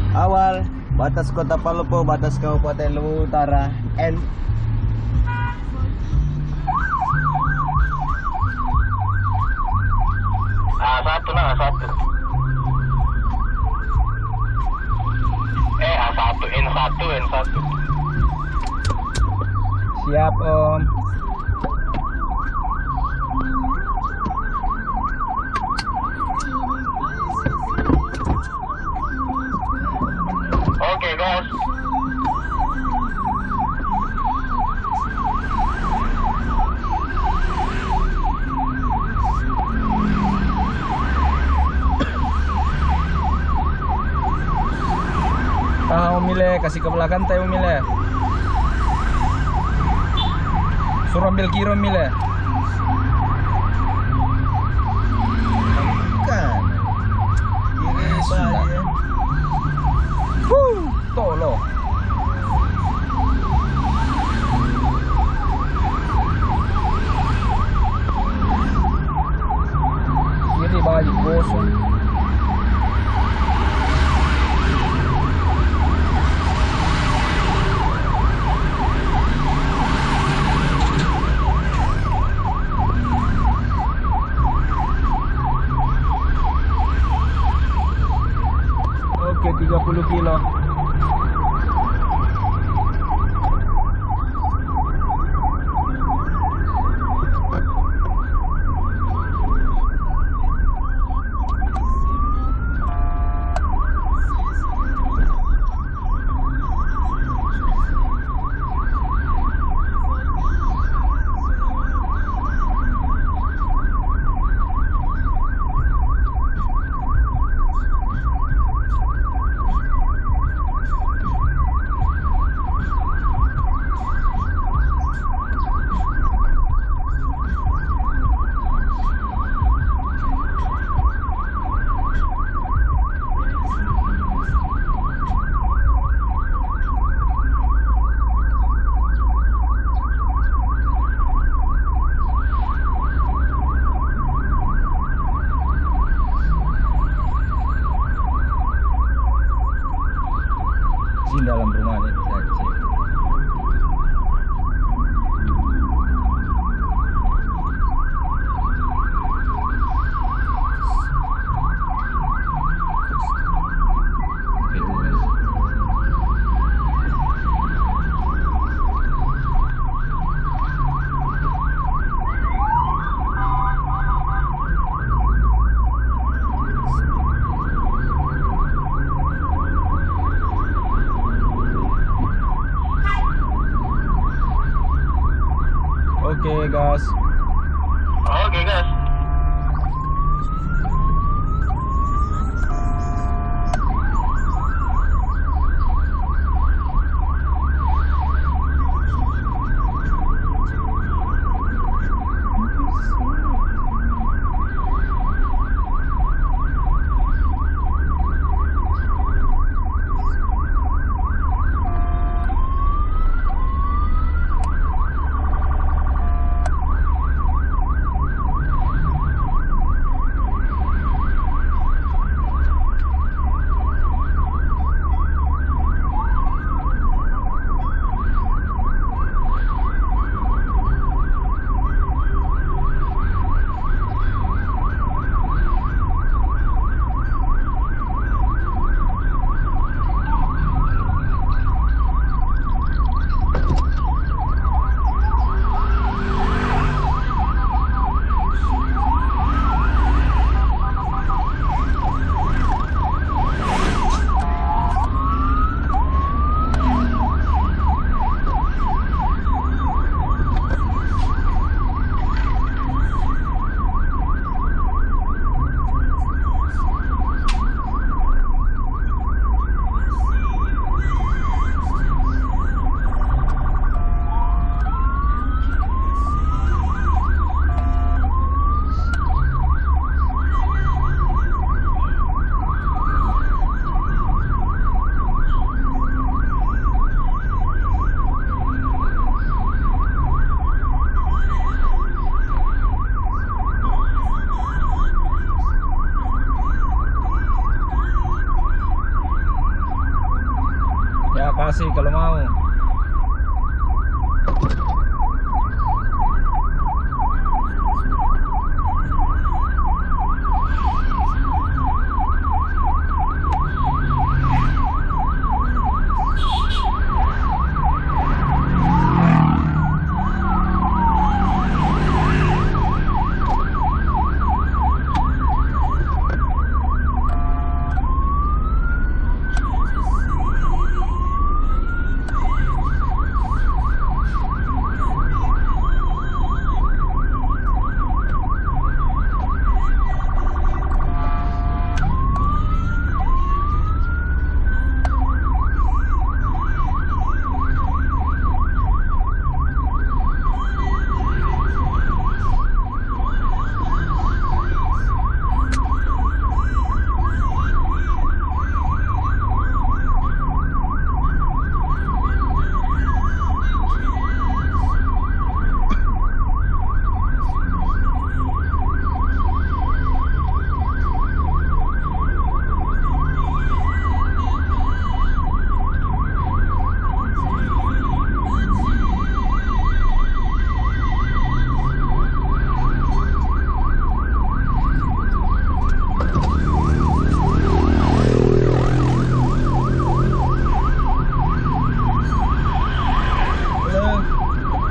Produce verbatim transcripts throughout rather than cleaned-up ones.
Awal, batas Kota Palopo, batas Kabupaten Lombok Utara, N. A satu, nah, A satu. Eh, A satu, N satu, N satu. Siap, Om. Oke, gas. Tahan, Om Ile, kasih ke belakang, tai, Om Ile. Suruh ambil kiri, Om Ile. Bukan. Kiri, sudah. Huh, tolong. Kiri balik kosong. Oke, tiga puluh kilo. Di dalam rumah ni kita cek. Oke, gas. Oke, gas. Kasih kalau mau.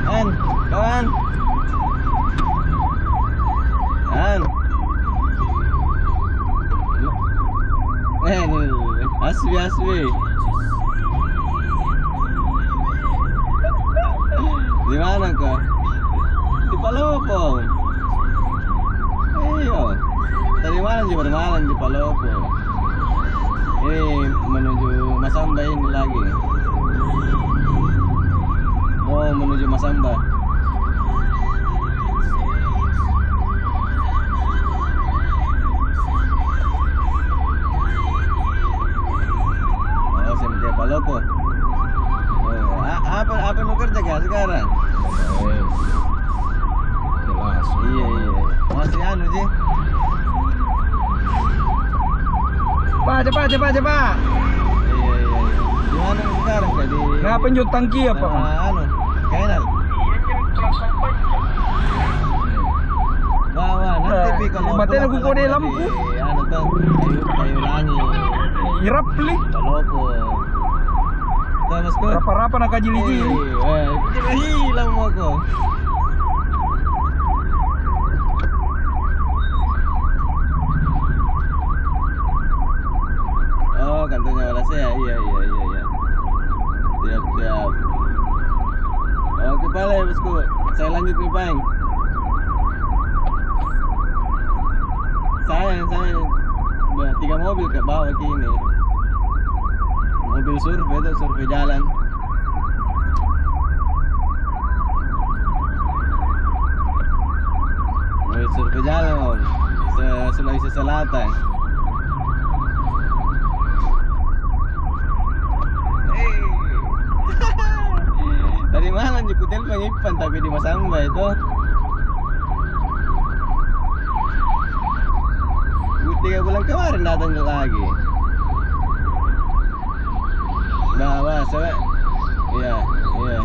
An, kawan. An. Eh, asli, asli. Di mana ko? Di Palopo. Iyo. Tadi malam ji bermalam di Palopo. Ini menuju Masamba ini lagi. Mau menuju Masamba. Oh, S M T Palopo. Oh, a-, apa, apa nu kerja kah sekarang? Jelas. Iya, iya. Masih anu ji. Cepat, cepat, cepat, cepat. Iya, iya, iya. Di mana sekarang tadi? Ngapa njo tangki apa? Ah, anu, kanal. Wah, wah, nanti pi kalau pulang, aku kode lampu. Anu tuh, kayu, kayu langi. Irap li. Palopo. Rapa-rapa na kaji liji. Eh, eh, hilang mau kau. Oh, kantornya Walasea. Iya, iya, iya, iya. Siap, siap. Oke, pale, bosku. Saya lanjut nih, Bang. Saya, saya. Udah tiga mobil ke bawah kini. Mobil survei itu, survei jalan. Mobil survei jalan, Om. Se-, Sulawesi Selatan. Tadi malam ji ku telpon Ipan, tapi di Masamba itu. Tiga bulan kemarin datang lagi. Bah, bah, sampai. Iya, iya.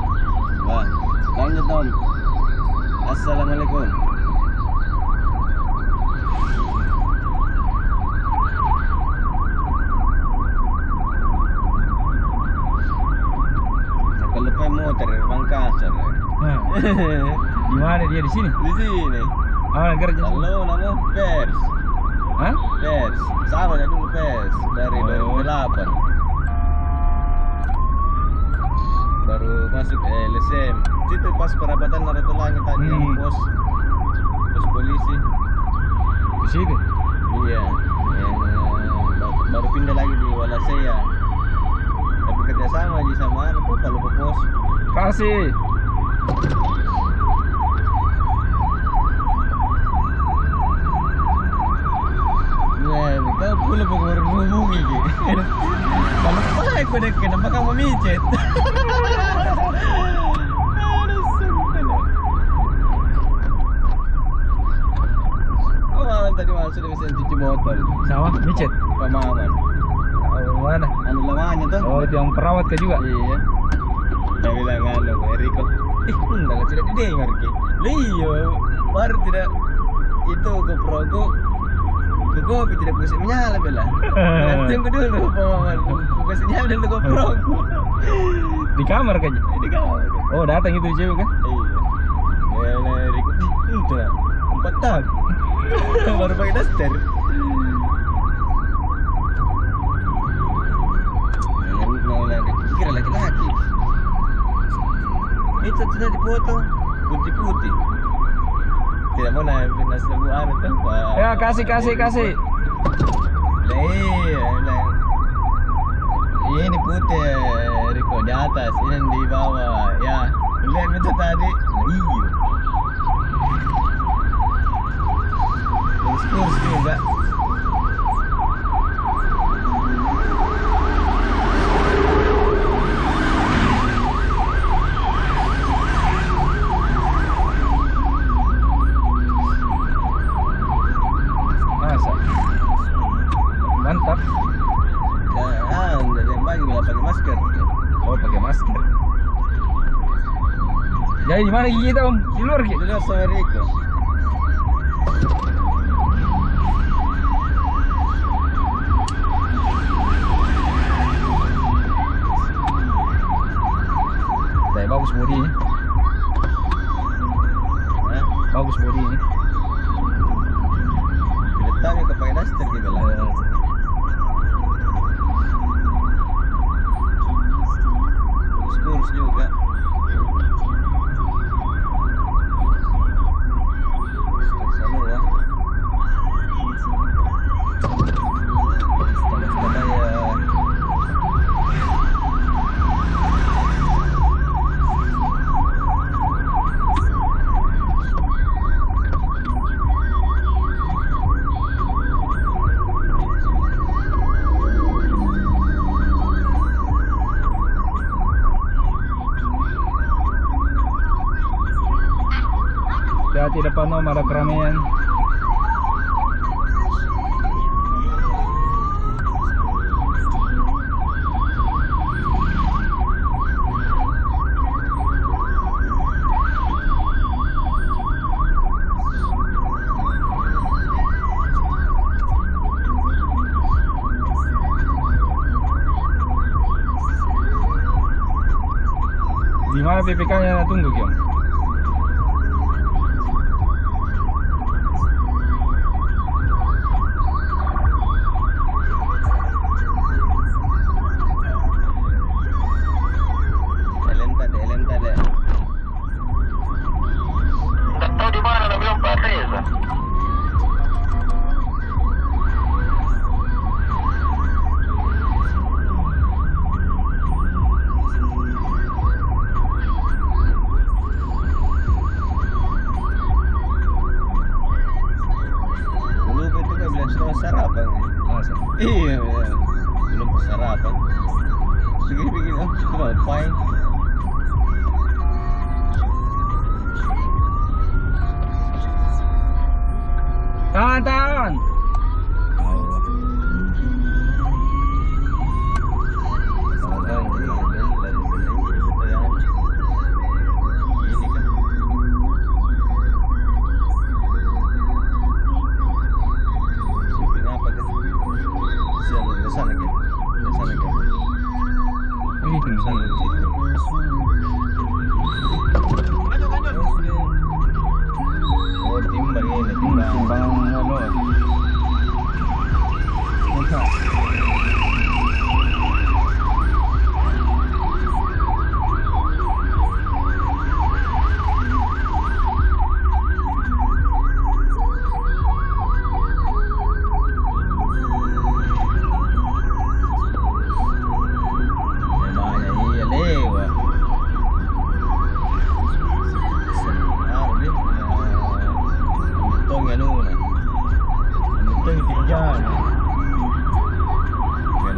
Bah, lanjut, Om. Assalamualaikum. Kalau pakai motor, Mangkasar. Nah. Di mana dia, di sini? Di sini. Ah, negara di sini. Kalau nama Pers. Hah? Pers. Sama ya dulu Pers. Dari dua ribu delapan. Baru masuk L S M. Situ pas perapatan Ratu Langit tadi, yang pos, pos polisi. Di situ? Iya. Yang, eh, ba-, baru pindah lagi di Walasea. Tapi kerja sama ji sama anu, kok kalau pos. Kasih. Weh, kau pula penghubungi ke? Kalau pala aku dah kenapa kamu micet? Aduh, sumpah. Oh, malam tadi malam sudah bisa cuci motor. Sama, micet. Pemahaman. Mana? Anu lamanya tuh. Oh, itu yang perawat kah juga? Iya. Dia bilang anu, Eriko, "Ih, enggak, tidak didengar ki." Lah iya, baru tidak itu GoPro ku. Ku kopi tidak bisa menyala bela. Nanti ku dulu, paman. Ku kasih nyala dulu GoPro ku. Di kamar kah? Di kamar. Oh, datang itu cewek kah? Iya. Bela Eriko, "Ih, enggak, empat tahun." Baru pakai daster. Mau, mau lagi kira laki-laki. Itu sudah dipotong, putih-putih. Tidak mau na, na sebut anu tuh, Pak. Ya, kasih, kasih, kasih. Lah, iya, lah. Ini putih, Riko, di atas, ini di bawah. Ya, lihat itu tadi. Iya. Kurus-kurus juga. Masa? Mantap. Ya, ah, udah yang pagi udah pakai masker. Oh, pakai masker. Jadi di mana kita, Om? Di luar ki? Di luar sama Riko. Baik, bagus body ni. Hah? Bagus body ni. Bila tanya ke pakai daster, dia bilang. Eh. Kurus-kurus juga. Hati-hati depan, Om, ada keramaian. Di mana P P K-nya na tunggu ki, Om? Talenta, talenta deh. Nggak tahu di mana, na bilang Pak Reza. Lupa itu kan bilang sudah sarapan. Masa? Iya, iya. Belum sarapan. Pergi, pergi, oh, cuma fine. Tahan, tahan. Oh, timbang ini, timbang. Timbang anu. Memangnya iya lewat. Seng anu deh, eh, untung ya nuna. Untung tinggal. Ya,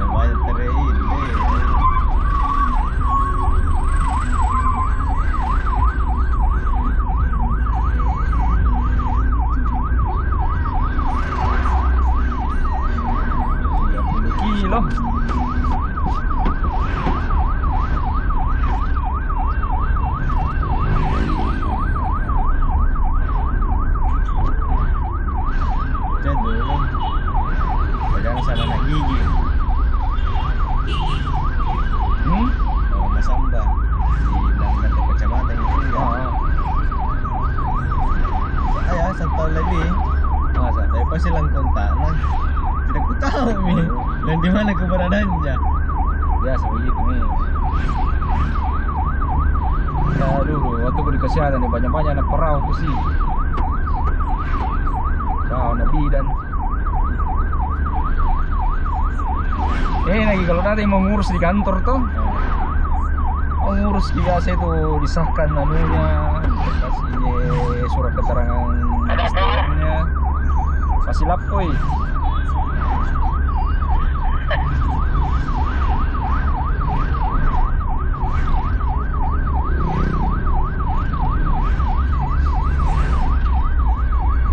Biasa begitu ni. Ya, dulu waktu ku di Kasiata ni, banyak-banyak anak perahu ku sih. Perahu, anak bidan. Eh, lagi kalau ada yang mau ngurus di kantor tuh. Mau ngurus ki biasa itu, disahkan anunya, kasih surat keterangan S T N-nya. Kasih lapoi.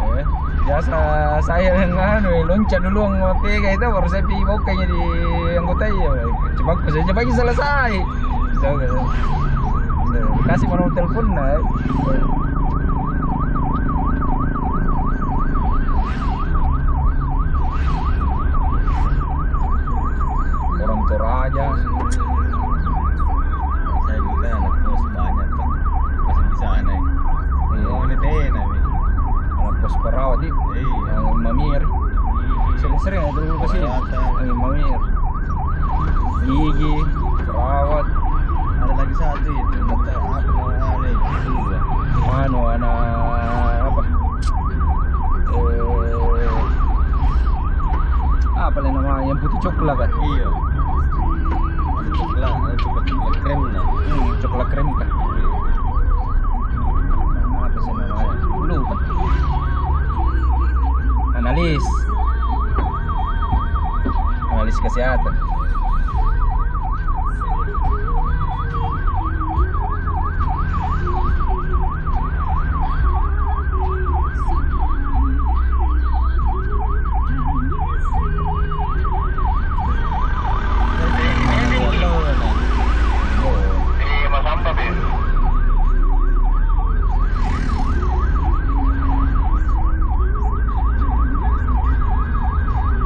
Eh, biasa saya yang anu, eh, loncat dulu, mau pegang itu, baru saya pi bokanya di anggota iya. Cepat, saya cepat selesai. Kasih mana telepon nah. Orang Toraja. Saya juga anak kos banyak kan. Masih di sana. Iya. Mau ini tena, Mi. Anak kos perawat itu. Iya. Yang mamir. Iya. Sering-sering aku dulu ke sini. Perawatan. Yang mamir. Gigi, perawat. Ada lagi satu itu, apa namanya, anu, anak apa? Eh, apa lagi nama yang putih coklat kan? Iya. Ada coklat, ada coklat, coklat krem lah. Hmm, coklat krem kan? Apa sih namanya? Lupa. Analis. Analis kesehatan.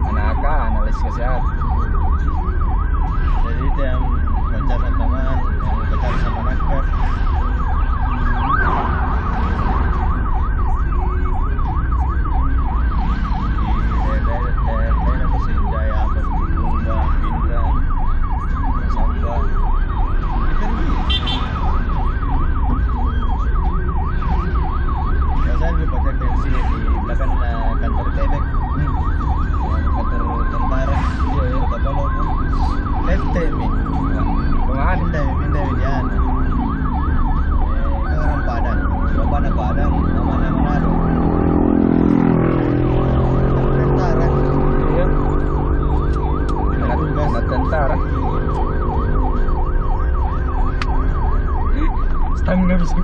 Anak analis kesehatan. Jadi, itu yang pacaran sama, yang pacaran sama nakes. Di daerah, daerah, daerah Pasenjaya, apa, Sumba, Pindang, Samba. Biasanya di pacar di sini, di belakang, eh, kantor Tebek. Hmm. Kantor tentara. Iya, iya. Kota Tolo. Left mi. Kemana? Pindah mi, pindah mi dia. Eh, itu orang Padang. Orang Padang, Padang. Namanya Manado. Tentara. Iya. Anak, anak tentara. Setengah bisa.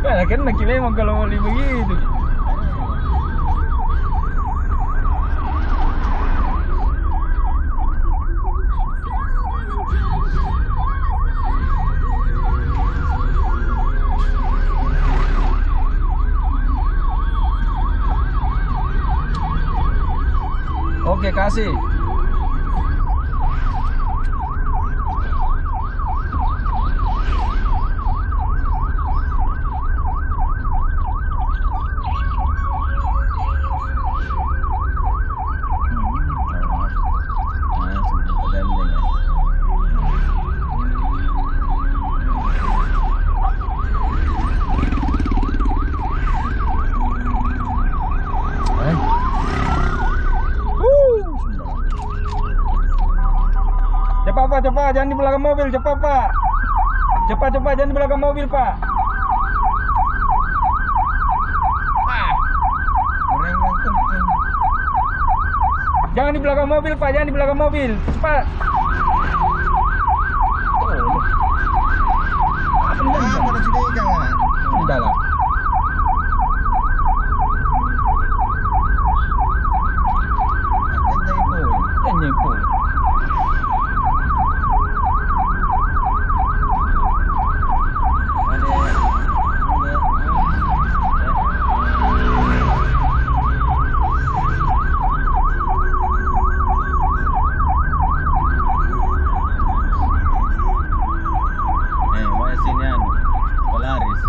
Mana kena ki memang kalau mau begitu. Oke, kasih. Cepat, Pak, cepat. Jangan di belakang mobil. Cepat, Pak. Cepat, cepat. Jangan di belakang mobil, Pak. Pak. Jangan di belakang mobil, Pak. Jangan di belakang mobil. Cepat. Tendang, Pak. Tendang lah. Eh, banyak sini anu, pelaris.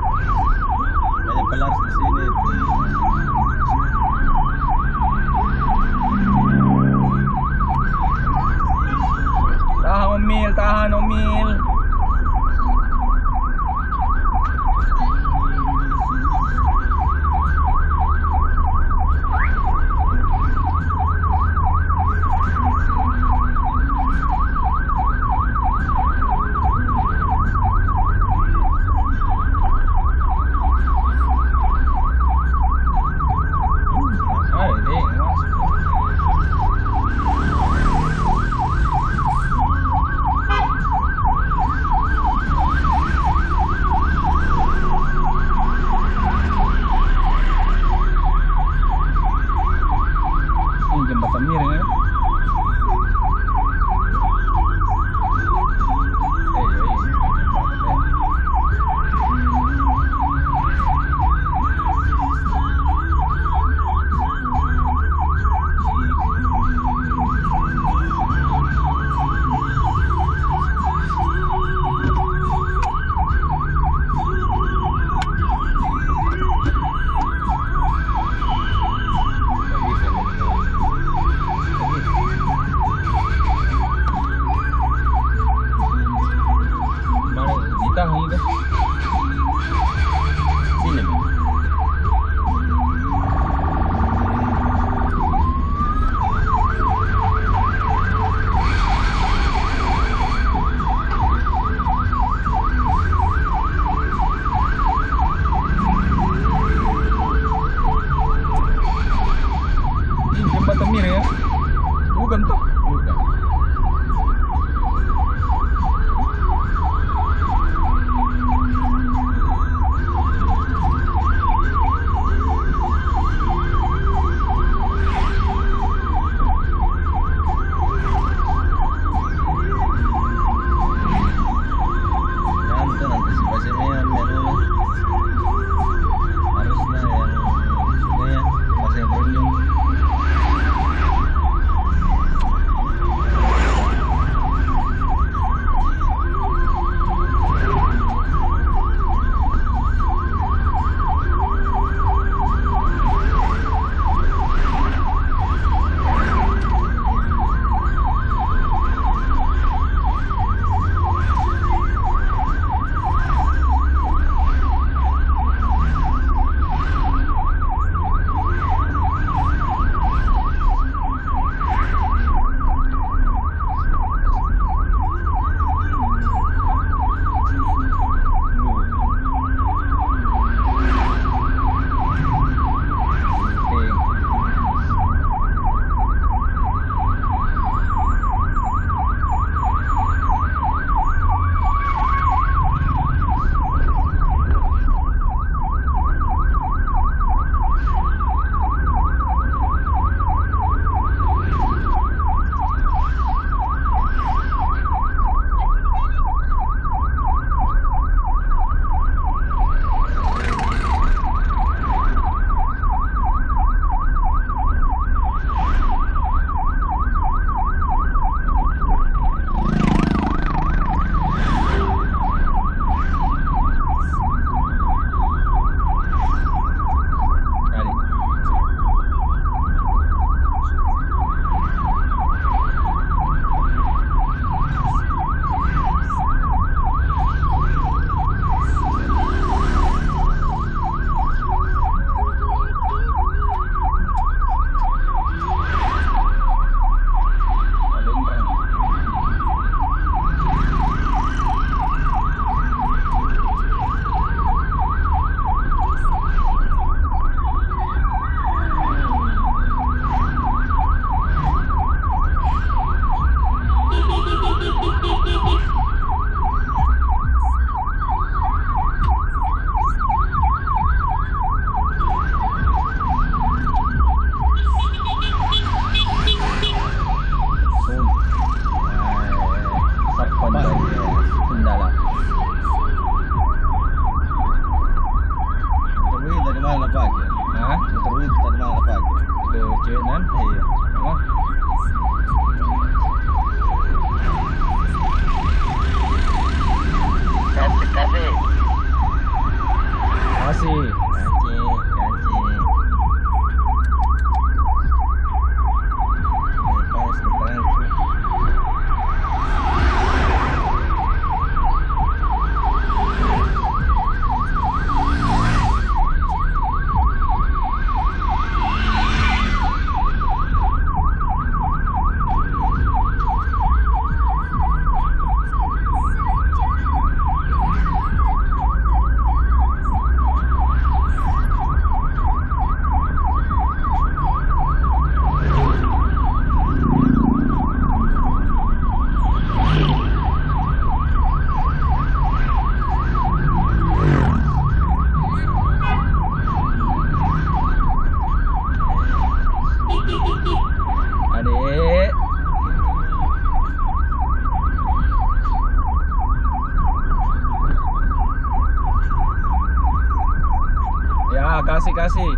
Kasih.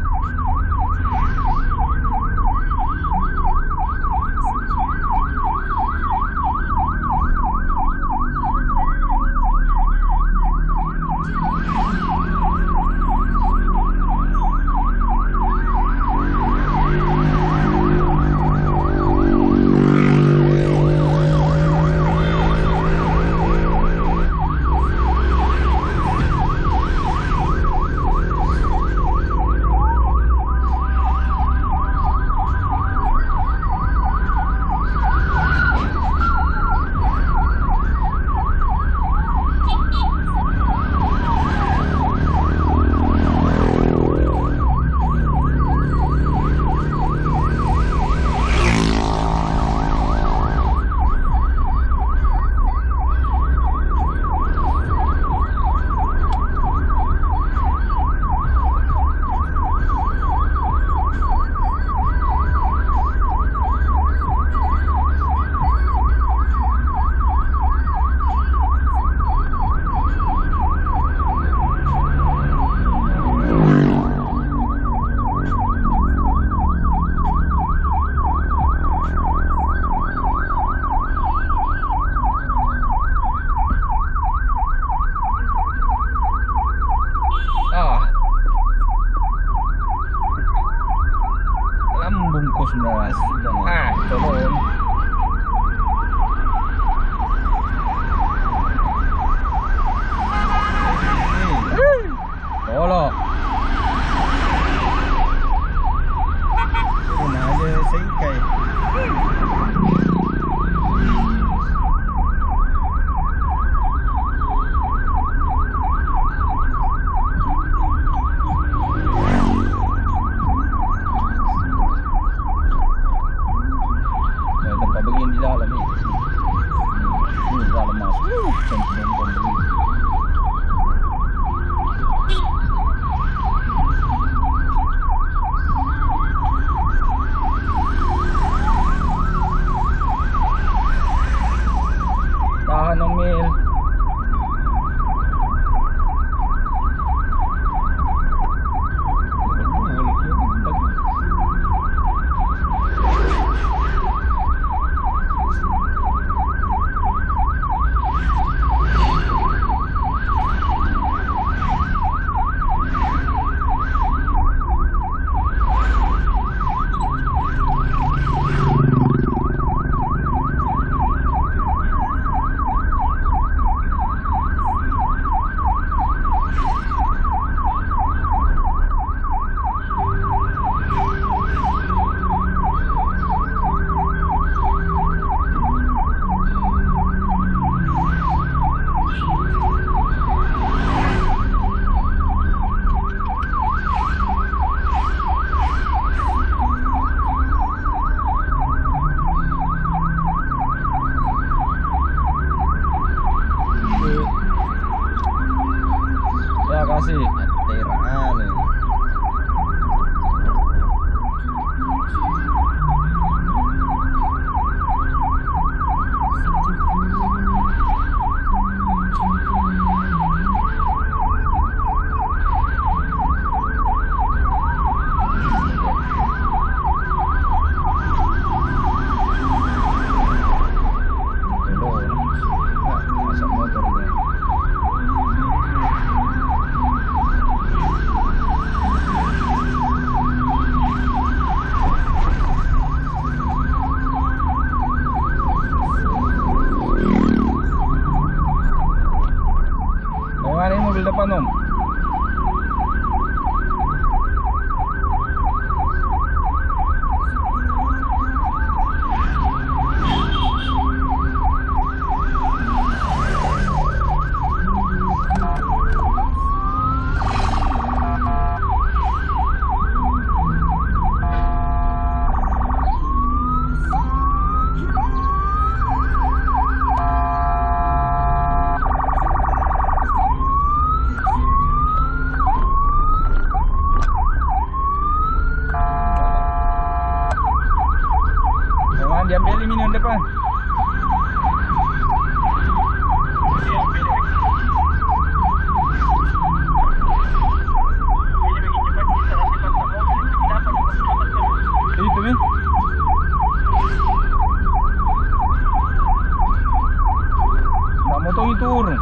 Tong itu urung.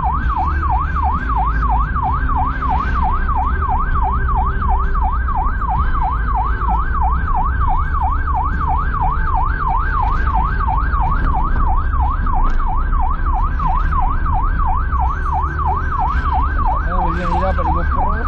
Oh, ini dapat di GoPro.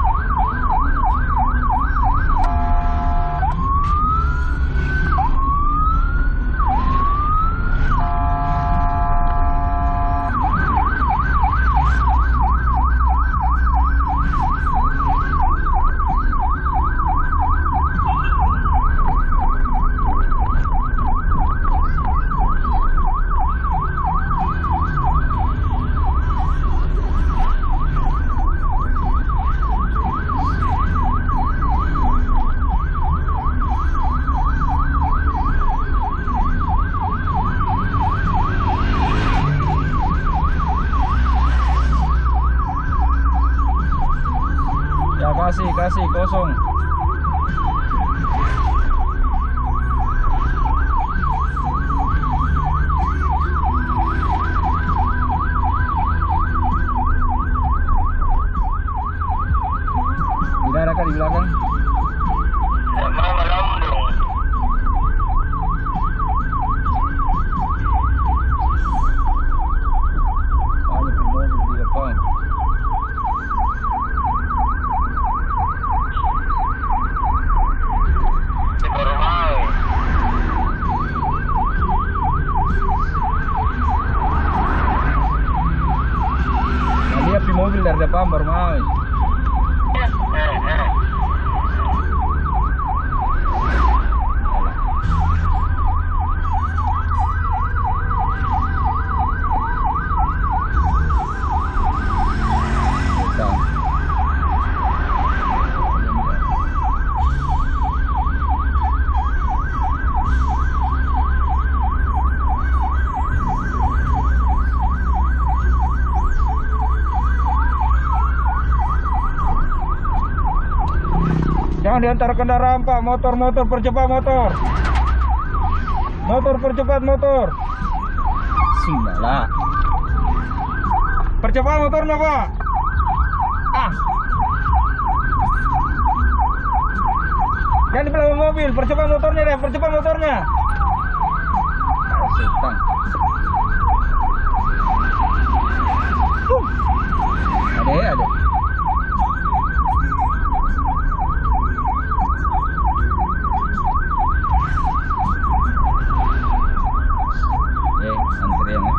Ya, kasih, kasih, kosong. Tidak ada kah di belakang? Tidak mau melambung. Ada mobil di depan. Baru mau. Nah, dia pi mobil dari depan baru mau. Jangan diantar kendaraan, Pak. Motor, motor, percepat motor. Motor, percepat motor. Sudahlah. Percepat motornya, Pak. Ah. Jangan di belakang mobil, percepat motornya deh, percepat motornya. Ah, setan. Tuh. Ada, ada. Eh, antrian, eh.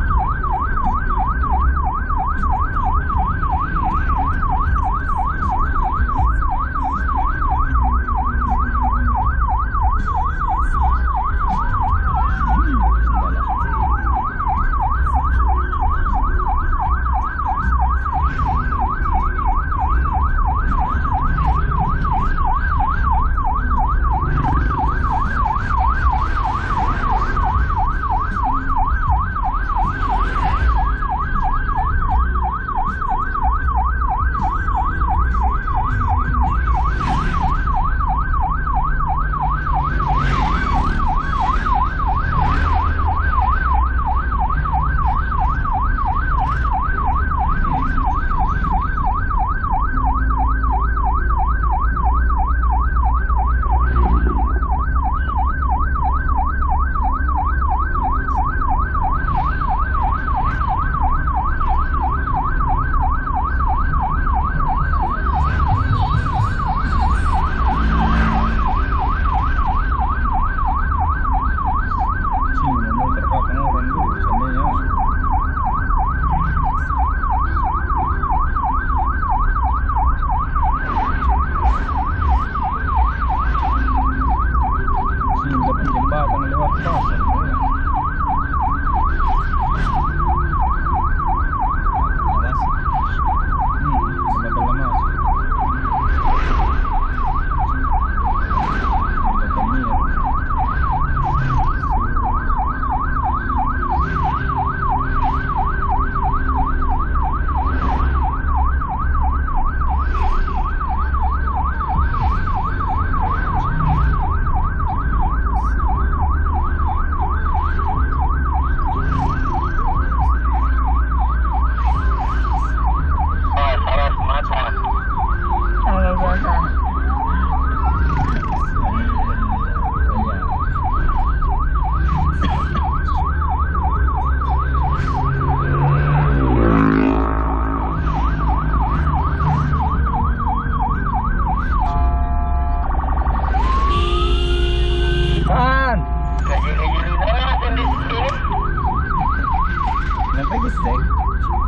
Kenapa gesek?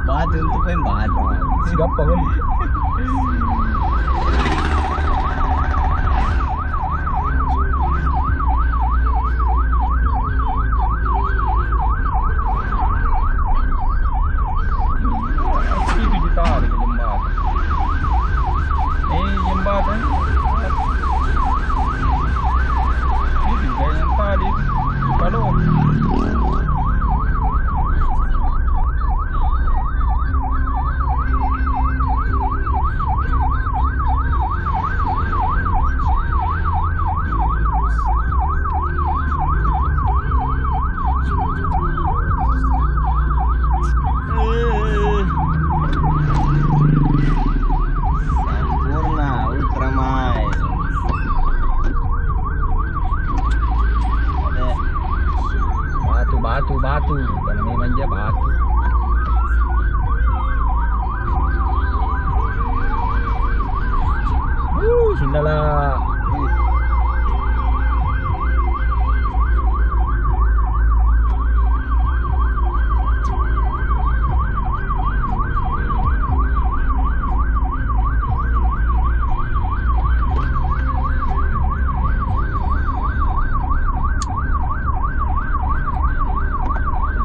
Batu untuk main batu. Siapa kan? Itu ditarik ke jembatan. Eh, jembatan. Itu kayak yang tadi itu. Kalau Sampurna Ultramail. Ada batu, batu, batu. Bukan main manja, batu. Wuh, sundala.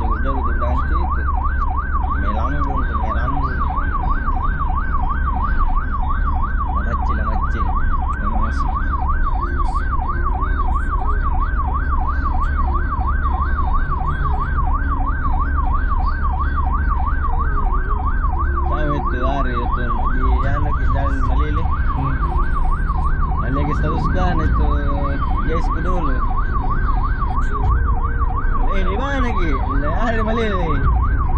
Jauh-jauh di belakang situ. Melambung tu, melambung. Lamacce, lamacce. Memang sih. Kami tu hari itu di anu, ke jalan Malili. Hmm. Ada ke status kan itu, guys, ke dulu. Eh, di mana ki? Ada Malili.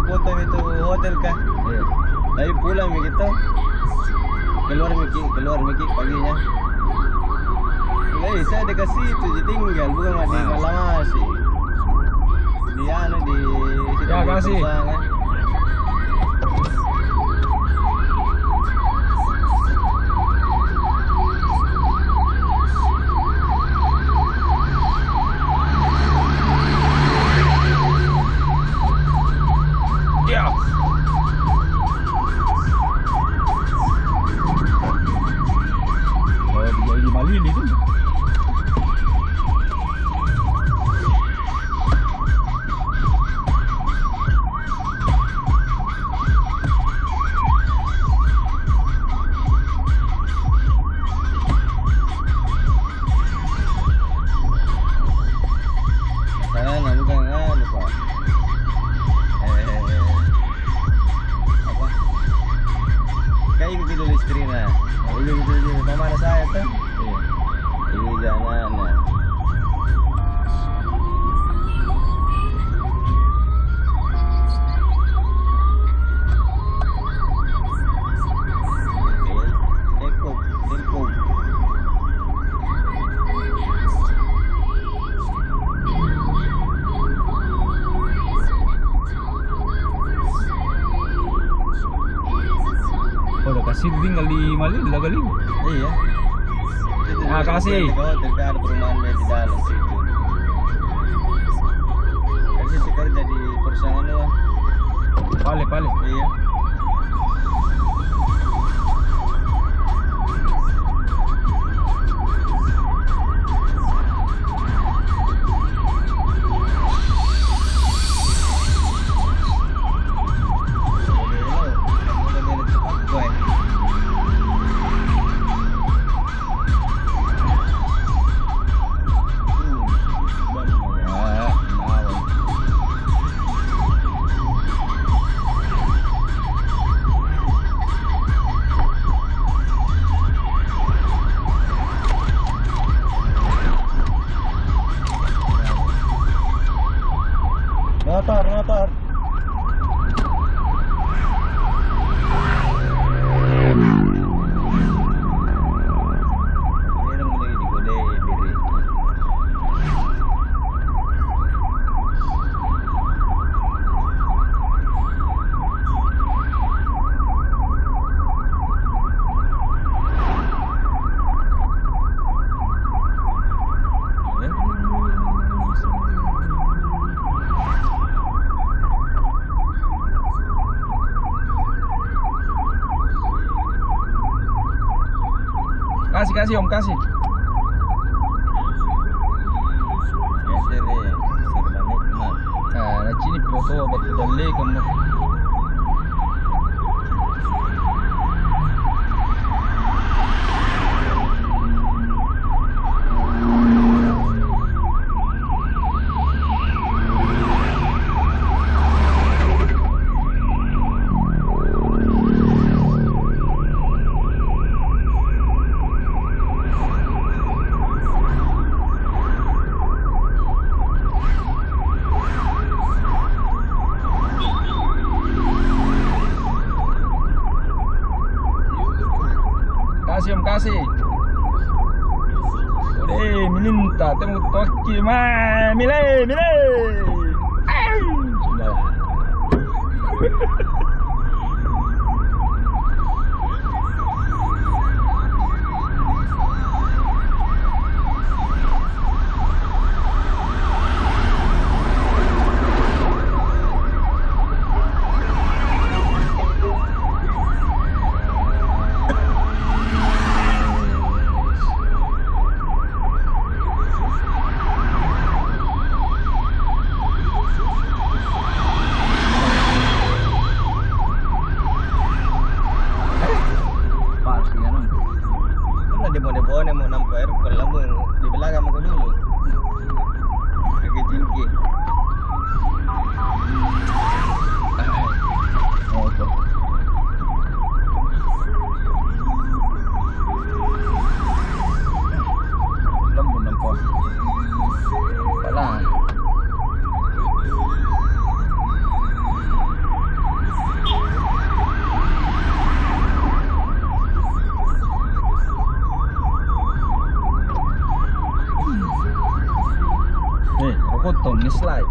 Kota itu hotel kah? Iya. Tapi pulang mi kita. Keluar mi ki, keluar mi ki paginya. Eh, saya dekat situ je tinggal, bukan di Malamasi. Di anu, di situ, ya, di kasih. Perusahaan, kan? Ya. Oh, di, di Malili tu. Sana na bukan anu, Pak. Eh, apa? Kan ikuti dulu istrinya. Ikuti dulu. Mama ada saya tu. Iya. Iya, jangan. Oh, lokasi tinggal di Malili, lokali. Iya. Ah, kasih. Hotel, ada perumahan di dalam situ. Kan situ kerja di perusahaan anu. Pale, pale. Iya. Kasih, Om, kasih. Kasih, Re. Sudah banyak, Mas. Ah, na cini foto batu dalle kamu. Kasih, Om, kasih. Ode, milinta, temu toki, ma, mile, mile. Ai, sudah. Pas, ya, no. Kan ada bone-bone mau nampak air, kalau mau di belakang mau dulu. Pakai cingki. Oh, tu. Lembut nampak. Apalah. Eh, rokok tong ni slide.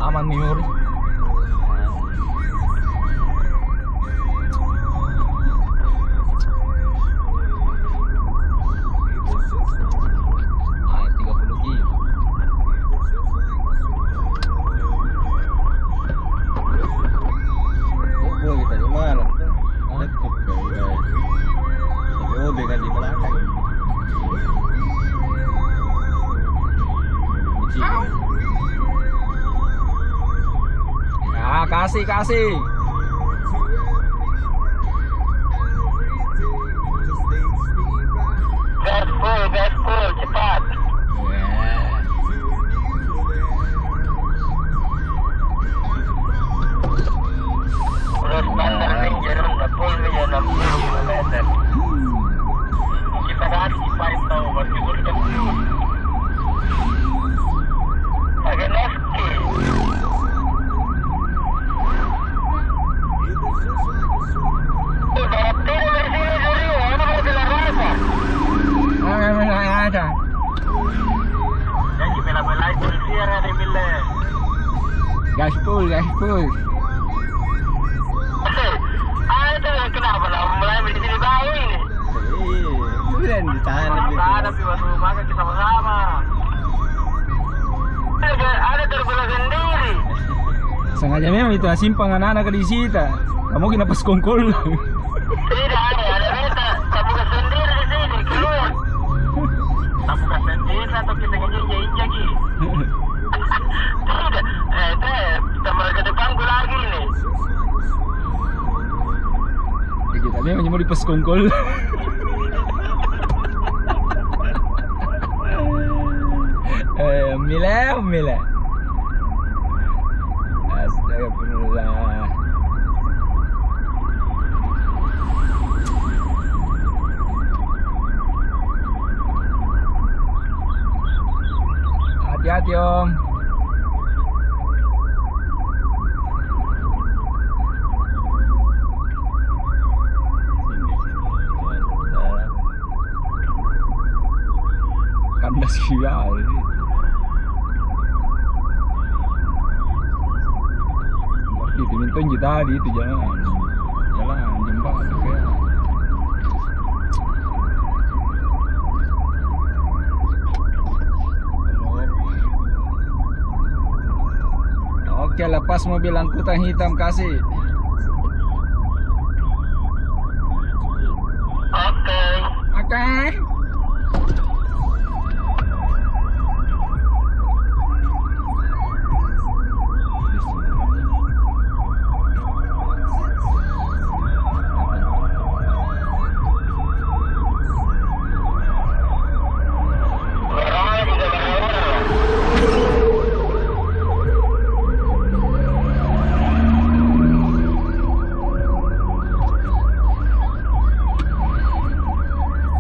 Aman ni, Yuri. Ah, tiga puluh kilo. Oh, kita di mana? Hah? Laptop kau, guys. Tapi oh, bengkel di belakang. Ah, kasih, kasih. Gas full, gas full, cepat. Terus bandar Rinjani, full meja enam puluh kilometer. Kita dah di Paris tahu, berarti full gas full. Pakai masker. Gaspol, gaspol. Ah, itu kenapa lah mulai di sini bau ini? Iya, ditahan lebih. Ada pi waktu makan kita sama-sama. Ada, ada terbelah sendiri. Sengaja memang itu simpang anak-anak di situ. Kamu kena pas kongkol. Tidak ada, ada beta. Kamu ke sendiri di sini, keluar. Kamu ke sendiri atau kita injak-injak lagi? Tidak, eh, itu, kita mereka depanku lagi ini. Ya, kita memang mau di pas kongkol. Eh, mile, mile. Astagfirullah. Hati-hati, Om. Kandas sial. Berarti itu minta tadi itu jalan. Jalan jembatan itu ya. Oke, lepas mobil angkutan hitam, kasih. Oke. Oke.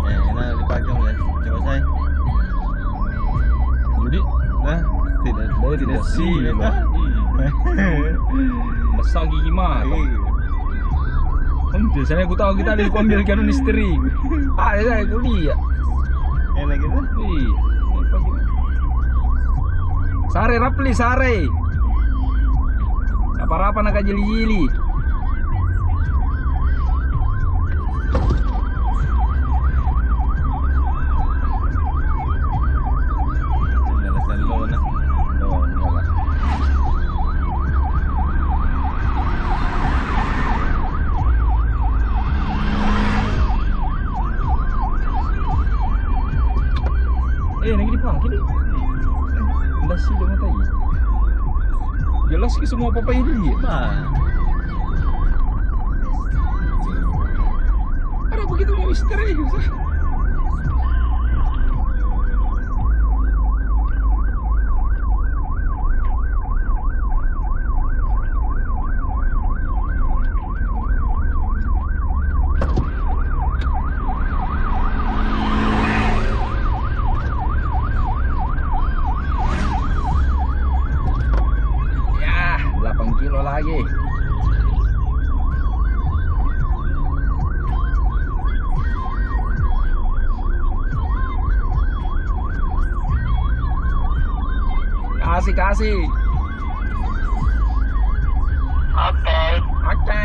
Eh, enak dipajang ya, coba saya. Jadi, nah, tidak, tidak, tidak sih, sih, ya, kan? Besar gigi mah. Iya. Kan biasanya aku tahu kita ada kuambil kan istri. Ah, saya kuliah. Enak gitu? Iya. Sare, Rapli, sare. Apa-apa nak jili-jili. Eh, lagi dipakai ni. Nda sih dia matai. Jelas ke semua apa-apa ini. Nah. Ada begitu mau istri, susah. Ya, delapan kilo lagi. Kasih, kasih. Oke. Oke.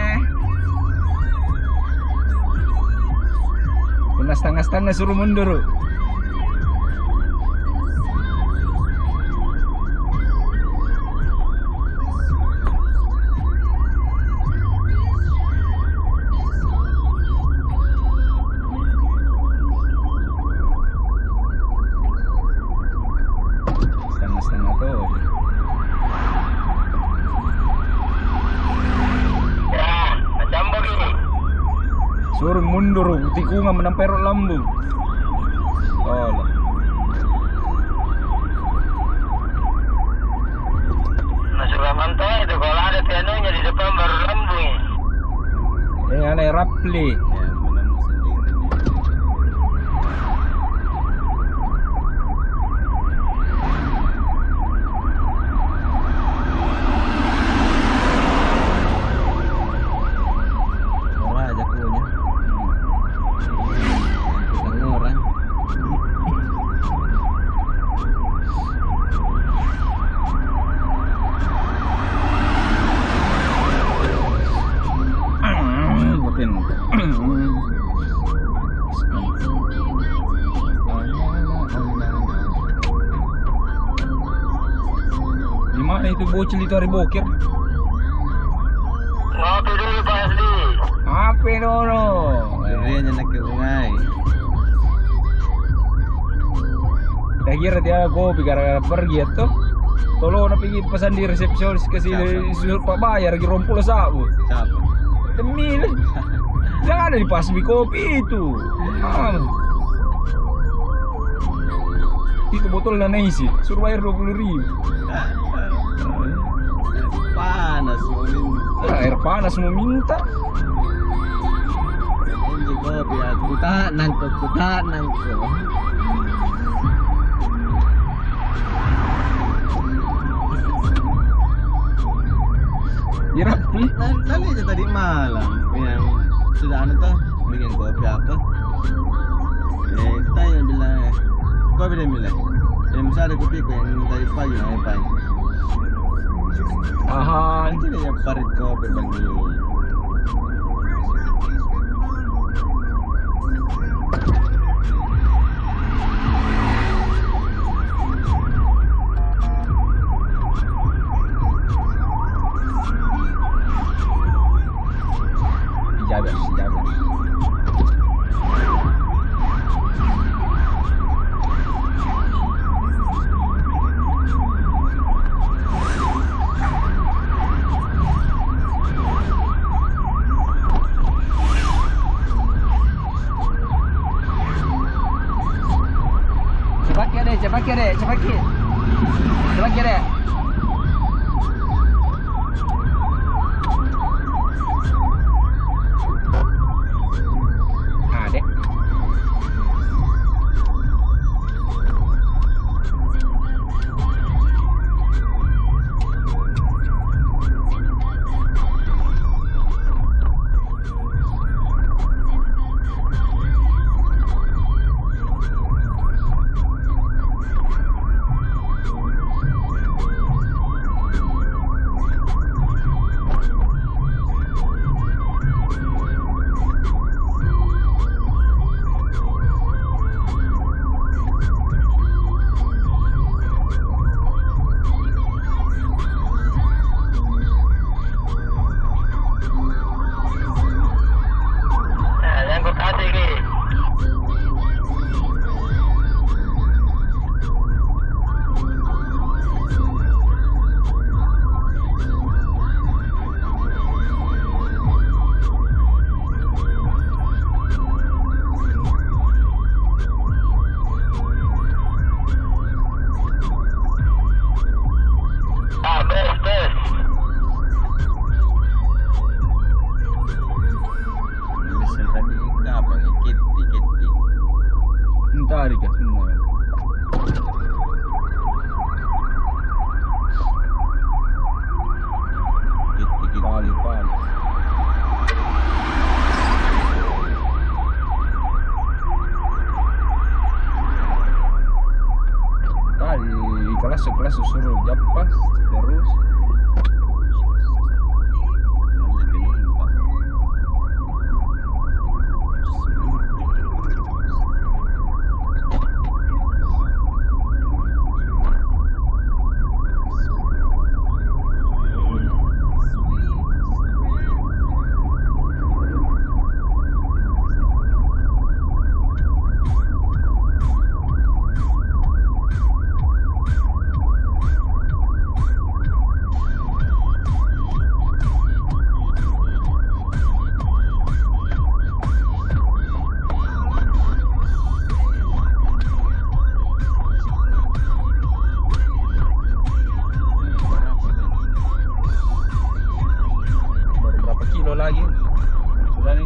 Kena setengah-setengah suruh mundur. Setengah-setengah tu. Ya, macam begini. Suruh mundur, tikungan menampai rok lambung. Alah. Nah, sudah mantap itu, kalau ada pianonya di depan baru lambung. Eh, aneh Rapli. Ya, belum sendiri. Orang aja punya. Orang. Di mana itu bocil itu hari bokir? Ngopi dulu, Pak Hasdi. Ngopi dulu. Duriannya nak ke sungai. Kita kira dia kopi gara-gara pergi itu. Tolong na pergi pesan di resepsionis ke sini, suruh Pak bayar lagi rompulo sabu. Siapa? Demi lah. Jangan ada di pas mi kopi itu. Ah. Itu botol na isi, suruh bayar dua puluh ribu. Panas mau minta. Ah, air panas mau minta. Ini kopi aku tak nangkep, ku tak nangkep. Irap, hmm? Tadi, tadi aja tadi malam yang sudah anu tuh, bikin kopi apa? Eh, tanya bilang, eh, kopi dia bilang. Yang besar ada kopi yang tadi pagi, namanya pagi. Aha. Itu dia yang parit kopi bagi. Coba ki. Coba ki, deh. Nah, deh. Ah, bes, bes. Bes yang tadi, apa ni? Keti, keti. Entah, dikasih semua. Keti, keti. Pali, pali. Tadi kelas, kelas suruh japas terus. Baru berapa kilo lagi? Sudah nih.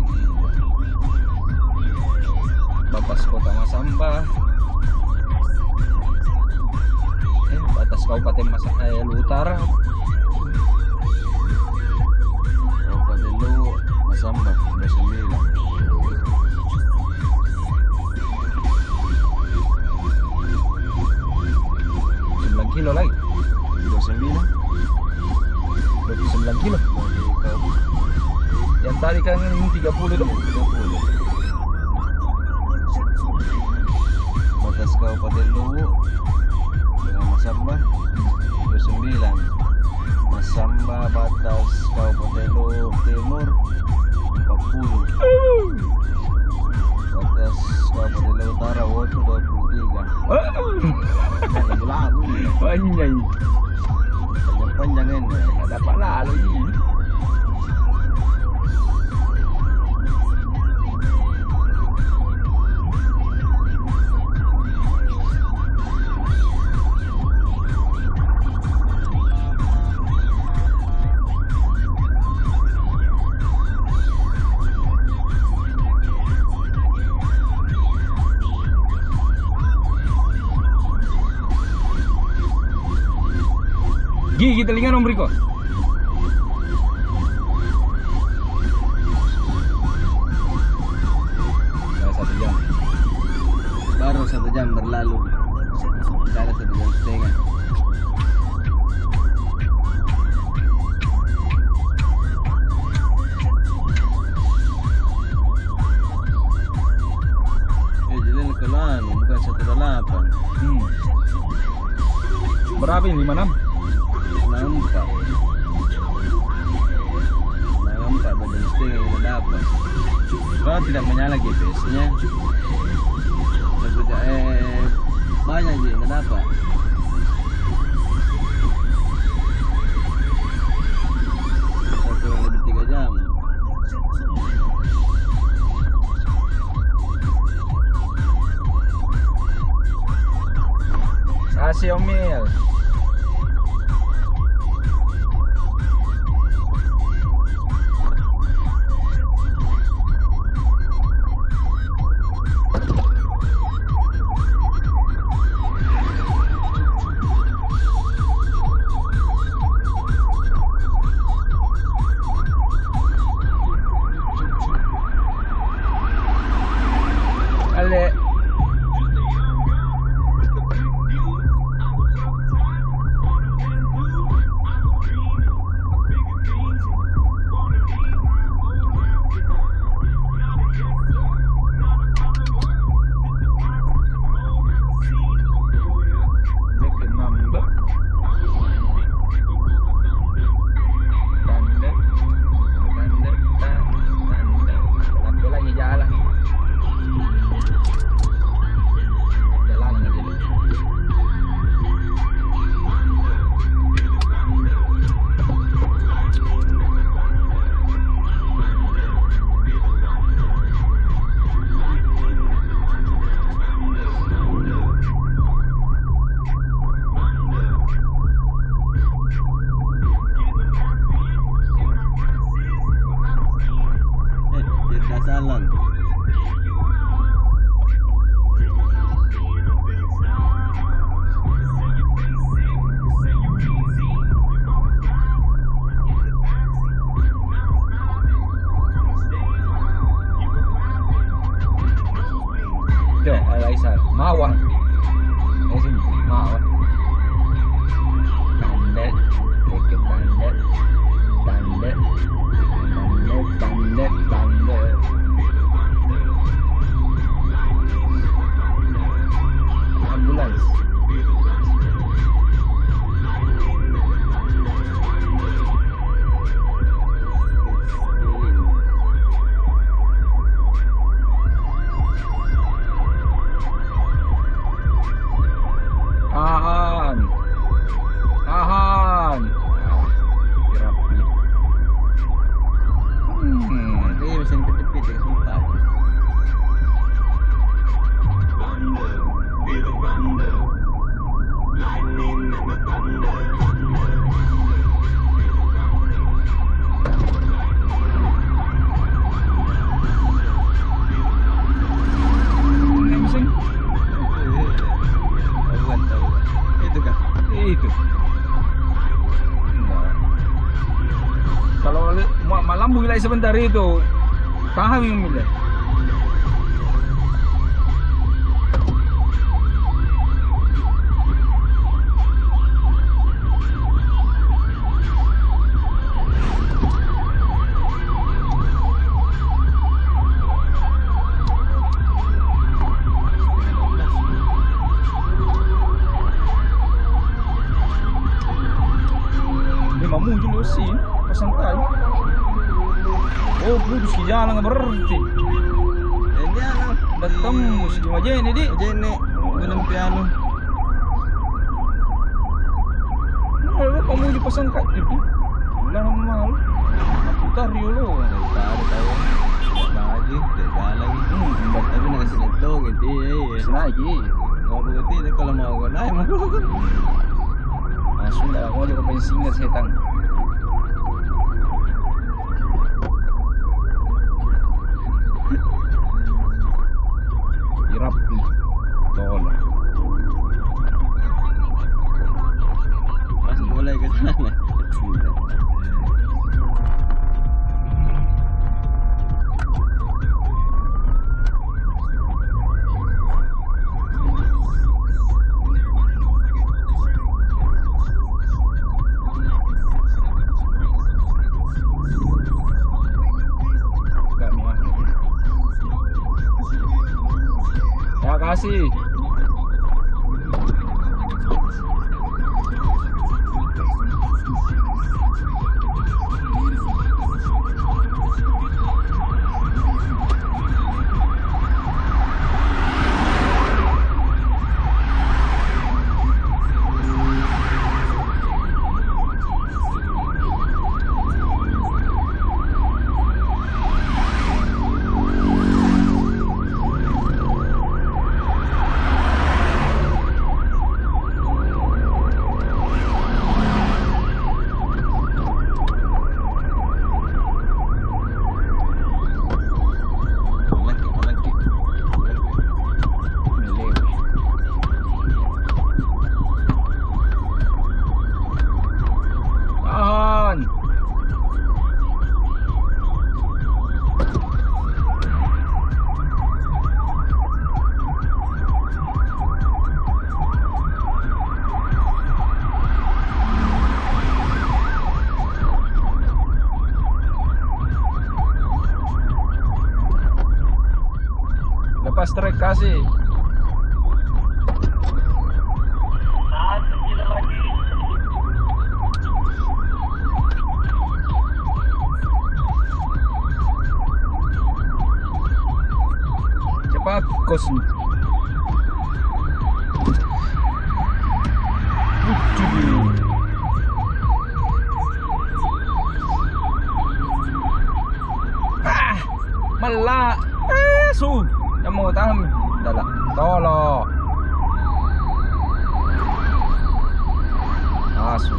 Batas Kota Masamba. Eh, batas Kabupaten Masa-, eh, Luwu Utara. Kabupaten Luwu, Masamba, dua sembilan. Sembilan kilo lagi. Dua sembilan. Dua puluh sembilan kilo. Yang tadi kan tiga puluh itu. Tiga puluh. Batas Kabupaten Luwu dengan Masamba, dua sembilan. Masamba batas Kabupaten Luwu Timur, empat puluh. Batas Kabupaten Luwu Utara, waktu dua puluh tiga. Lagu-lagu ini. Panjang. Panjang-panjang ini. Tak dapat lalu ini. Gigi telinga nomor iko. Sudah satu jam. Baru satu jam berlalu. Sudah ada satu jam setengah. Eh, jadi kalau anu, bukan satu delapan. Hmm. Berapa ini? Lima enam? Enam empat. Enam empat, dua jam setengah kita dapat. Kalau tidak menyala G P S-nya, saya kerja, eh, banyak je kita dapat. Satu lebih tiga jam. Kalau ma-, malambu ilai sebentar itu, tahan yang milih. Memang muncul sih, pasang kai. Oh, putus ki jalan berarti. Ini anu, datang di Majene, di Majene, belum piano. Nah, lu kamu dipasang kai itu. Bilang mahal. Putar dulu. Tahu, tahu. Lagi, tidak jalan. Hmm, tapi nak kasih neto gitu, iya, iya. Lagi. Mau begitu, kalau mau kau naik, mau. Langsung dah, aku ada kepensingan setan. Irap ni. Tolong. Masuk mulai ke sana. Sudah. Ya, kasih. Tahan. Lepas trek kasih. Cepat kos. Ah, mala. Ah, su. Yang mau tahan. Dah lah. Tolong. Asu.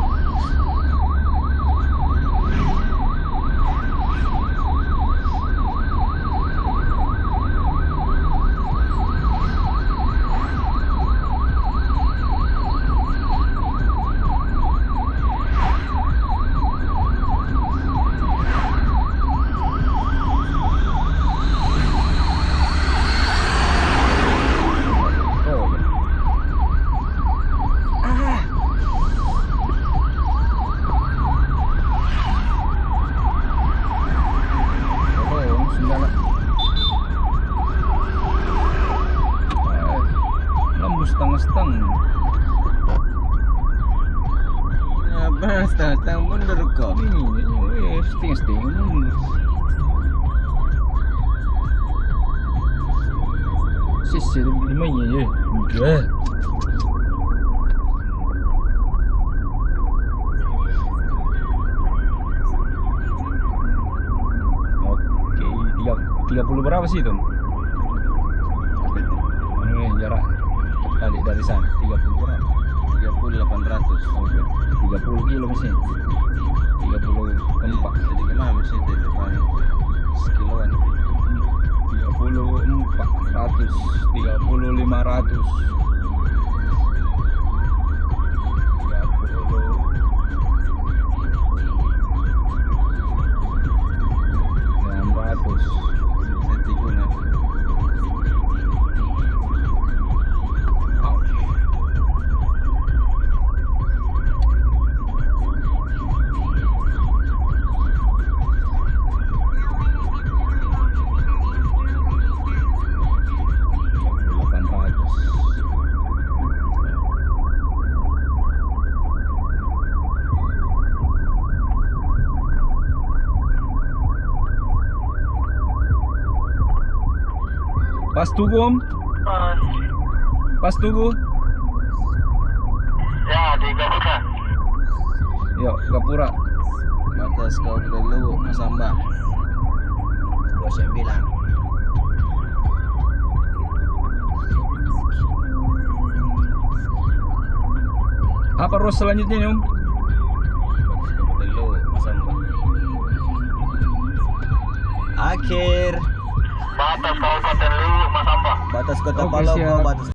Lambu setengah-setengah. Apa setengah-setengah mundur kau? Ini, ini, setengah-setengah mundur. Sisi, lima ini je. Udah. Oke, tiga, tiga puluh berapa sih itu? Anu, jarak balik dari sana, tiga puluh berapa? Tiga puluh delapan ratus. Oke, tiga puluh kilo masih. Tiga puluh empat. Jadi kenapa masih di depan? Sekiloan. Tiga puluh empat ratus, tiga puluh lima ratus. Tiga puluh. Pas Tugu, Om? Pas. Pas Tugu? Ya, di Gapura. Yo, Gapura. Batas Kabupaten Luwu, Masamba. Dua sembilan. Apa ruas selanjutnya ini, Om? Akhir. Batas Kabupaten Luwu, Masamba. Batas Kota Palopo, siap. Batas